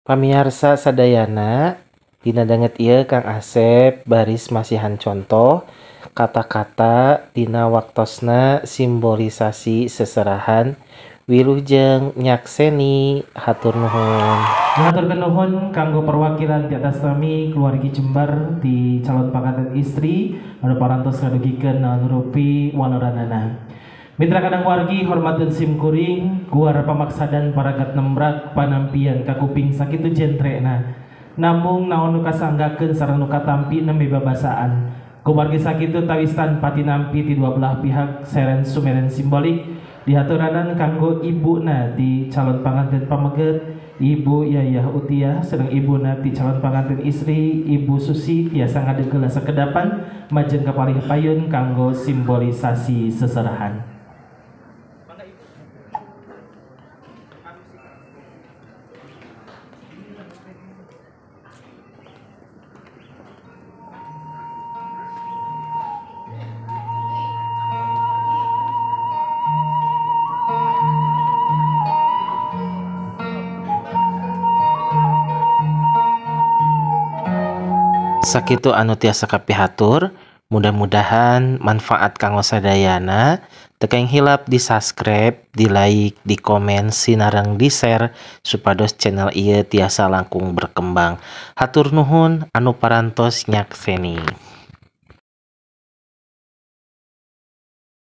Pamiarsa sadayana, dina danget ieu Kang Asep baris masihan contoh kata-kata dina waktosna simbolisasi seserahan wilujeng nyakseni hatur nuhun. Haturkeun nuhun kanggo perwakilan di atas nami keluargi Jembar di calon panganten istri anu parantos ngadugikeun naon rupi waleranana. Mitra kadang wargi hormateun sim kuring guar pamaksadan paragat nembrak panampian kakuping sakitu jentrena. Namung naon nu kasanggakeun sareng nu katampi nembe babasaan. Kumargi sakitu tawistan patinampi ti dua belah pihak seren sumeren simbolik dihaturanan kanggo ibuna di calon panganten pameget Ibu Yayah Utiah sareng ibuna ti calon panganten istri Ibu Susi tiasa ngadeukeuh sakedapan majeng kapalih payun kanggo simbolisasi seserahan. Sakitu anu tiasa kapihatur, mudah-mudahan manfaat kanggo sadayana. Teu kenging hilap di subscribe, di like, di komen, sinareng di share supados channel ieu tiasa langkung berkembang. Hatur nuhun anu parantos nyakseni.